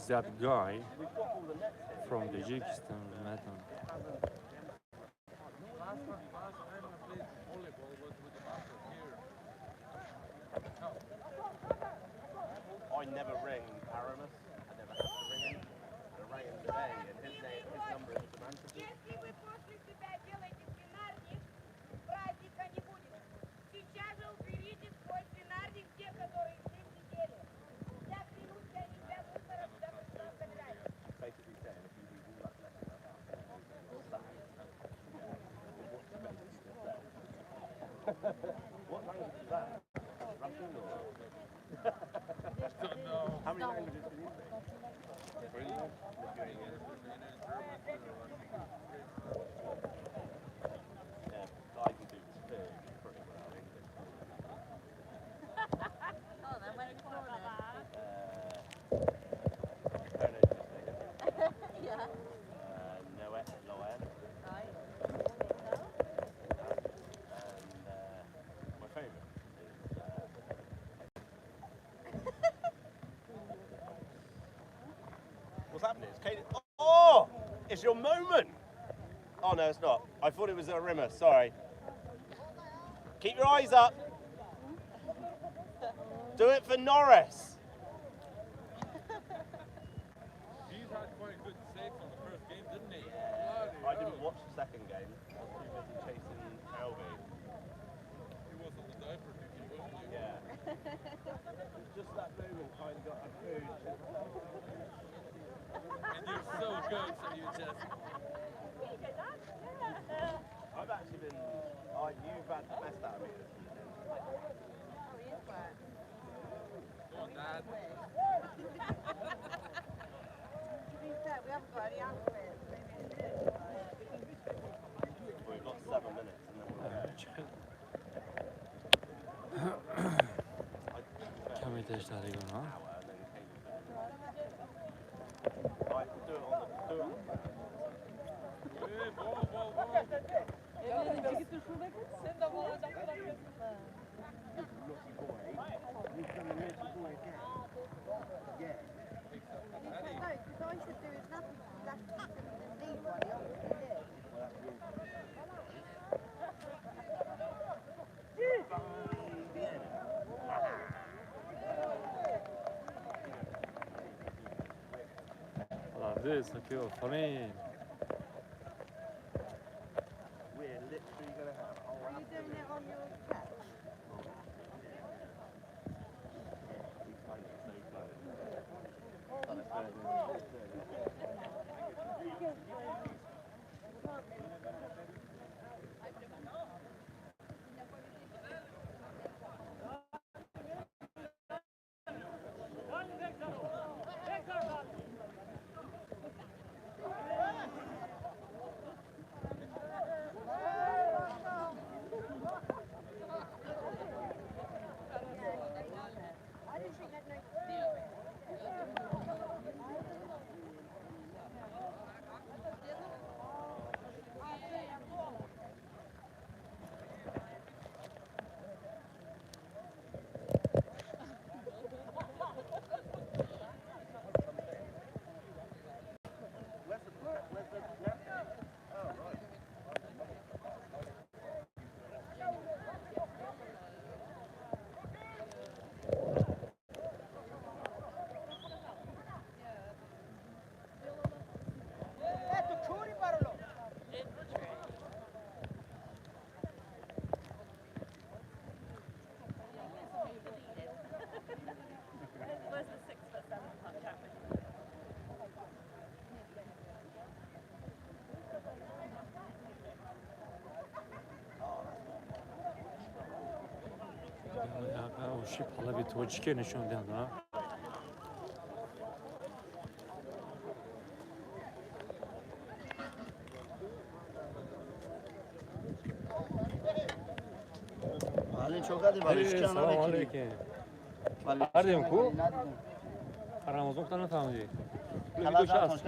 That guy We've got all the nets here. From Tajikistan, Metan. Last time I played volleyball was with the master here. I never ring Aramis. I never have to ring him. And I rang him today, and his name, his number is the Manchester. Если вы после себя делаете свинарник, праздника не будет. Сейчас же уберите свой свинарник, те, которые здесь сидели. Я клянусь, я не вся мусора сюда пришла собирать. Basically saying if you leave all that's left in that house, you'll sack. What you basically just said. What language is that? Russian or? Don't know. How many languages can you speak? Three. Lithuanian, Romanian, German, Russian. Yeah, I can do two pretty well. English. Oh, then where you from then? Don't know, Yeah. Noet Loen. Right. And my favourite is what's happening? It's Kate. Oh, it's your moment. Oh no, it's not. I thought it was a rimmer. Sorry. Keep your eyes up. Do it for Norris. He's had quite good saves on the first game, didn't he? Bloody I didn't hell. Watch the second game. I was too busy chasing Albie. He was on the diaper duty, wasn't he? Yeah. It's just that moment kind of got a food. And you're so good, so you just. I've actually been. You've had the best out of me this weekend. Oh, he is wet. Go on, Dad. To be fair, we haven't got any outfits. Maybe it's good. We've got 7 minutes and then we'll go. کمی تشترگان ها Hour and then Kate. Right, do it on the do it on the Hey, ball, ball, ball. Naughty boy. You've done a naughty boy again. Yeah. Picks up the No, Paddy. because I said do his nappy last and leave one. He obviously did. Well, that's your Bien. Молодец, окей, офарин. We're literally gonna have a whole Are you doing it on your couch? We find it so funny. Let's do it. Let's do it. I didn't think I'd know. Where's the where's the nappy? Oh right. Where's the 6'7" punch? Оши палави тоҷике нишон диҳанд а? Салом алейкум, кардем ку Рамазон кута нафаҳмидӣ. Видео чи аст?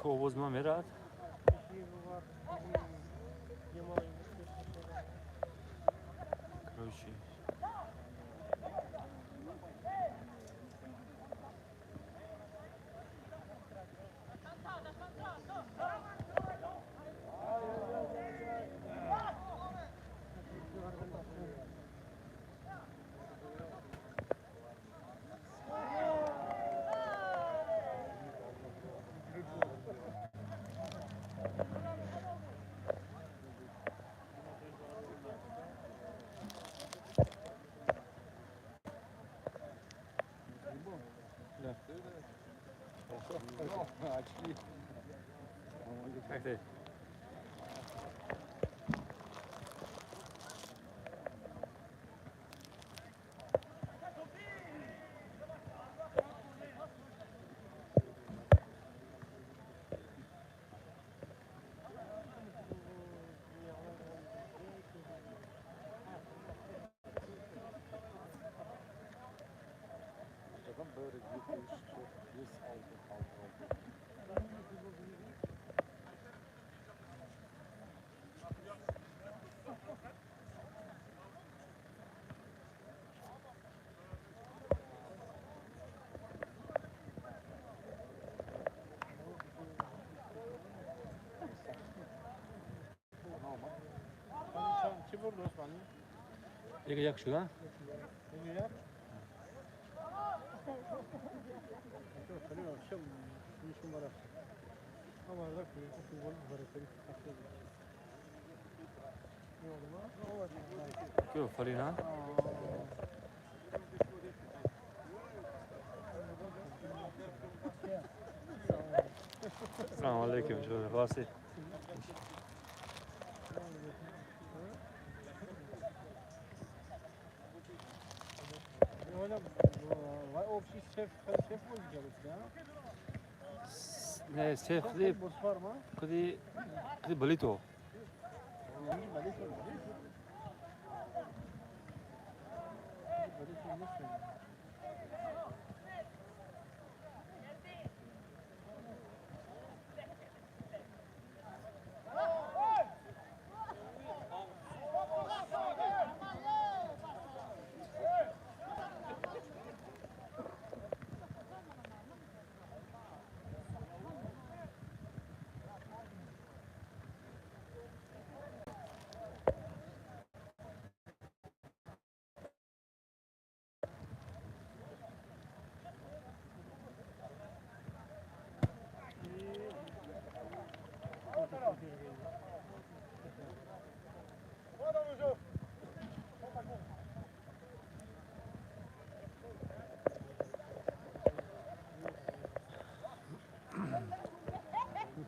Овоз ма мерад. Короче. Как ты? Як шуд, а? Фарина? Салом алейкум, чӣ хабар? Не, сеф худи худи худи балито.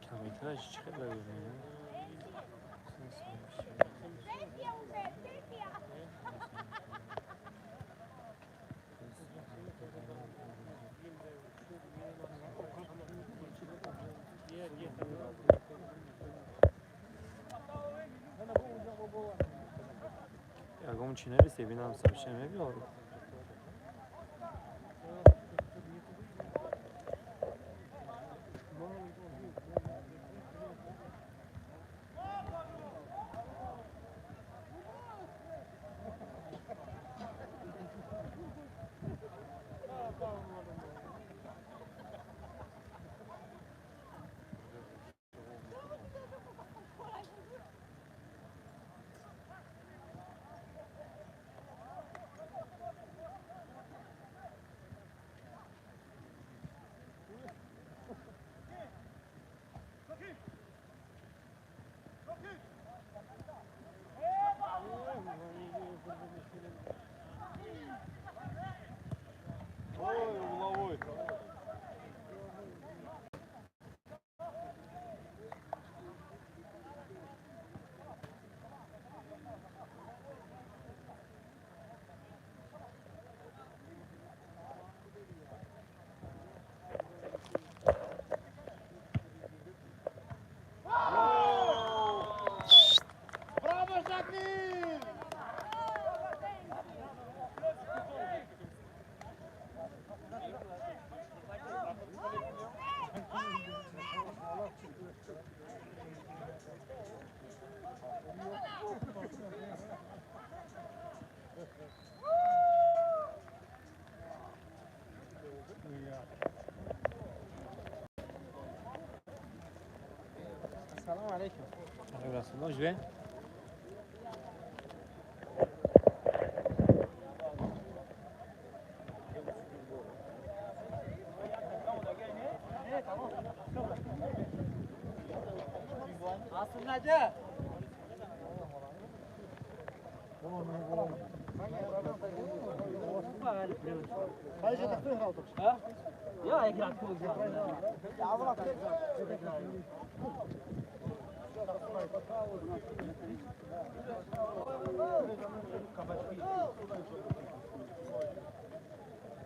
Каметаж чӣ хел Ягон чӣ нависе бинам сообщение мебиёрад. Алейкум. Живе?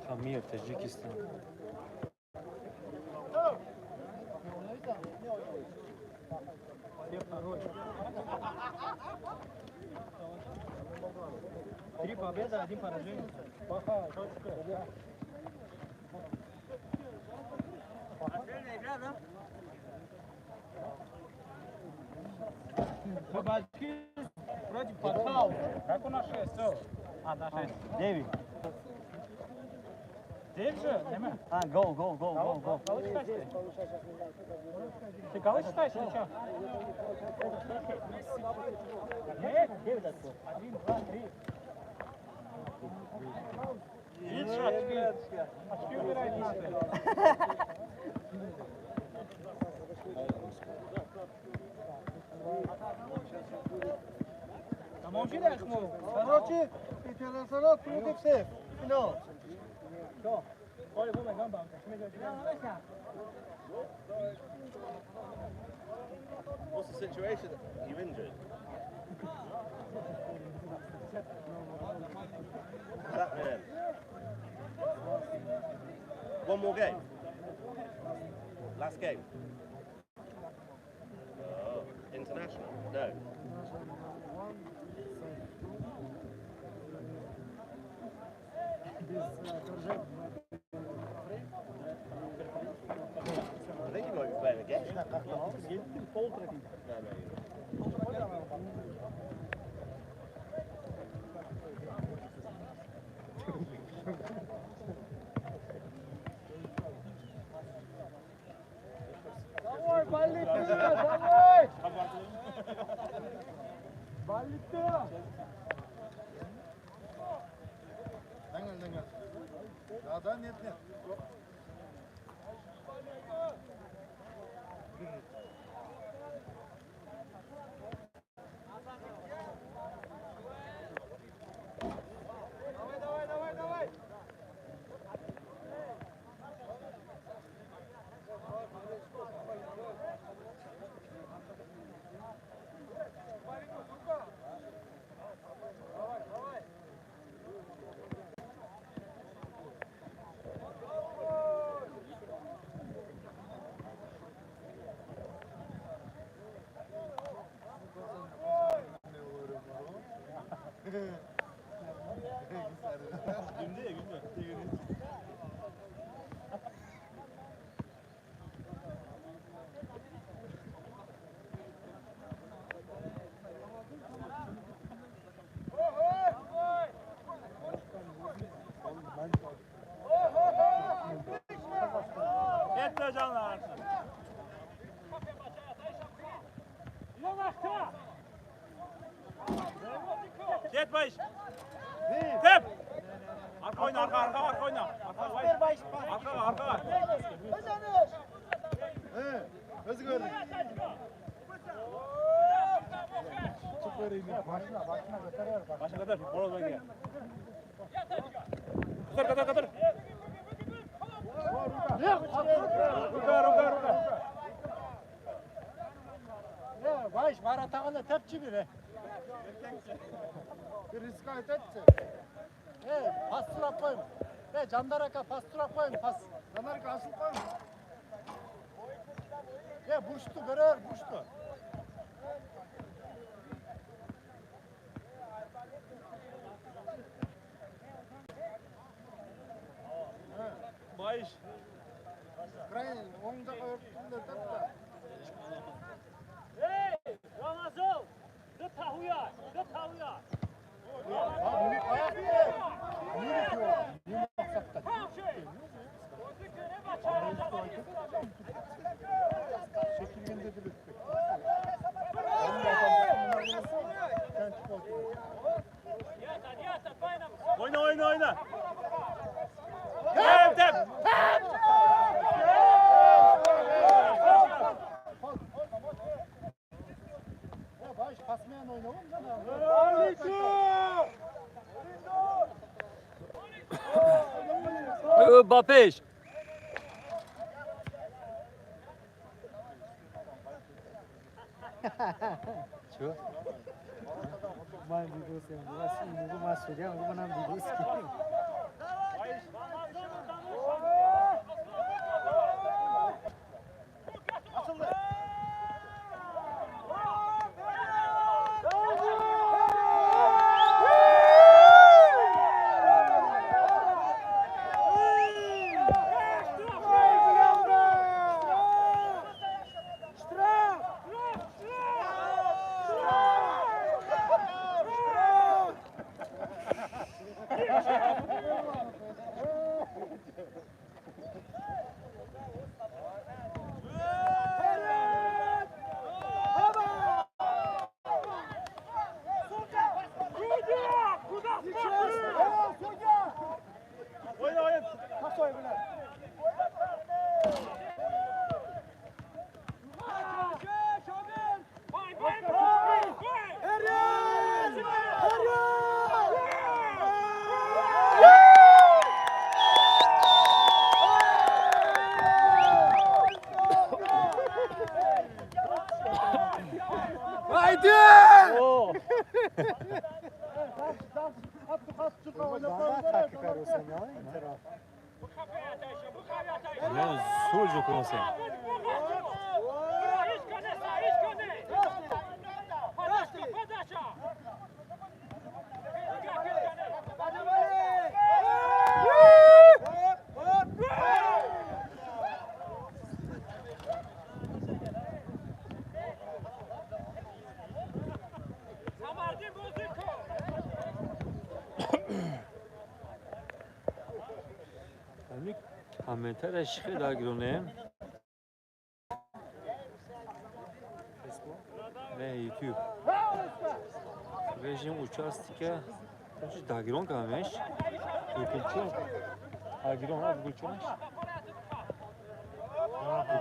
Памир, Таджикистан. Три победы, один поражение. Отдельная игра, да? Кабачки против Патау. Как у нас 6? А, да, 6. 9. 9 же? Нема. А, гол, гол, гол, гол, гол. Кого считаешь ты? Ты кого считаешь или что? Нет, 9 отсюда. 1, 2, 3. Видишь, очки. Очки убирать надо. Короче, интернационал против всех. Финал. What's the situation? You injured? What's happening? One more game. Last game. Oh, international? No. I think you might be playing again. No, no, you're not. Да, да, нет, нет. Давай, давай, давай, давай. Давай, давай. Yetmiş. Tep. Arka oyna, arka, arka, arka oyna. Arka, arka, arka. Özü gördük. Başına, başına götürüyor. Başına götür. Horoz bölgeye. Götür, götür, götür. Ruka, ruka, ruka. Baş, maratağına tepçi bile. Bir risk aytатчы. Пас сурап коюм. Жандар ака пас сурап коюм, пас. Жандар ака асылып коюм. Бурчту көрөр, бурчту. Байш. Крайын оң жакка өрттү да. Эй, Рамазон, 너 타후야, 너 타후야. Çekilgende de lütfen. Ба пеш. Чё? Ман дидосем, ман судья, манам дидоски. Комментария шихе дагиронем. Не, YouTube. Режим участника. Значит, дагирон камеш. Гулчон. Дагирон, а гулчон.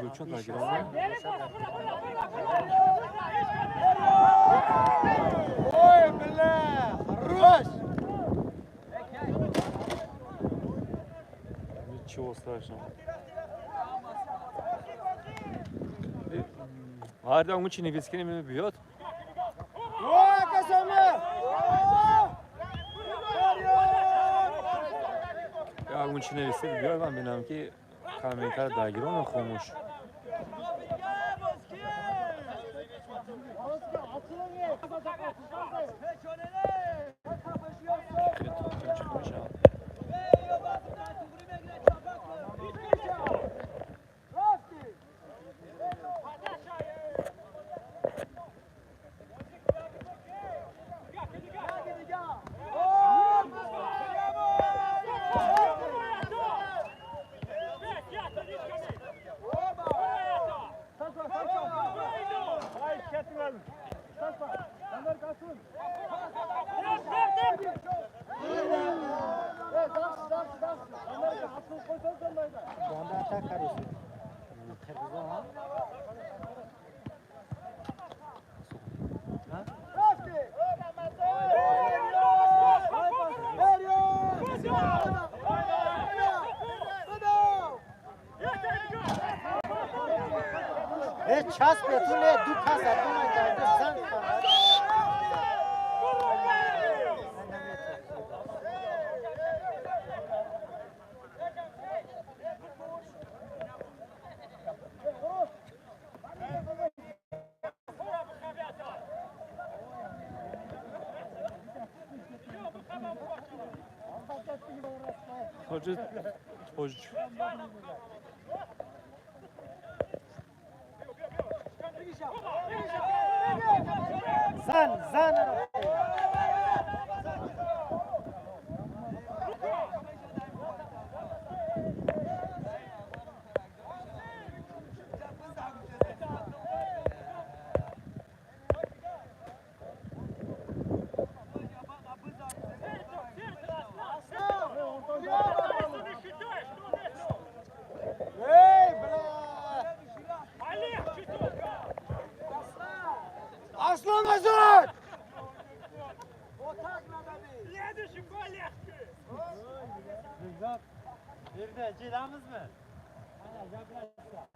Гулчон дагирон. Ой, бля, хорош! Ничего страшного. Ҳар он чи навискини биёд. Ой, касаме! Он чи нависид биёд, ман бинам, ки комментар дагирон хомӯш. Часп туле ду кас атуна карда зан. Тоҷи тоҷ. Зан, зан. Аслан назад! Yerda jelamizmi? Ana gaplashsa.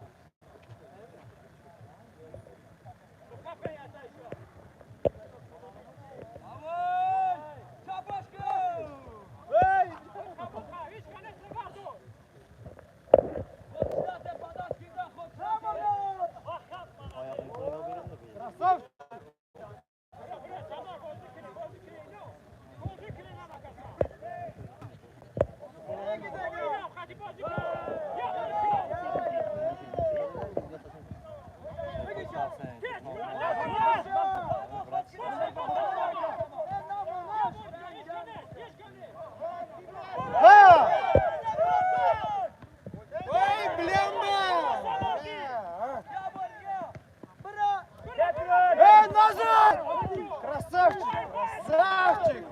Красавчик!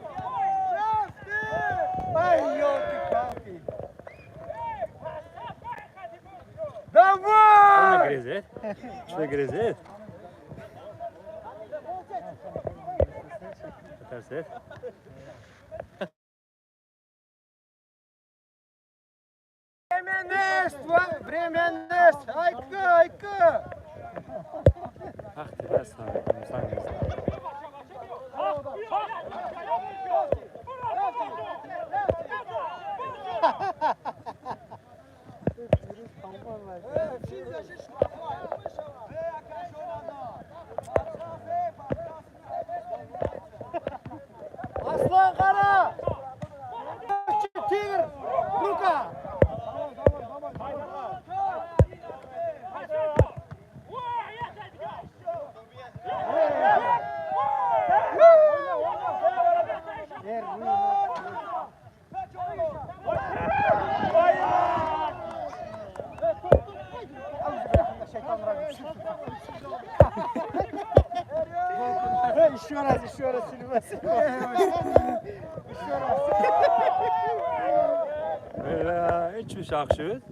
Ай, елки-палки! Давай! Что грызет? Что грызет? Tersi. Время нест! Время нест! Айка, айка! Ах ты, красавец! Aslan Kara! Тигр! Ну-ка! Еще раз, Сильва, Сильва. Еще раз. Üç uşaq şut.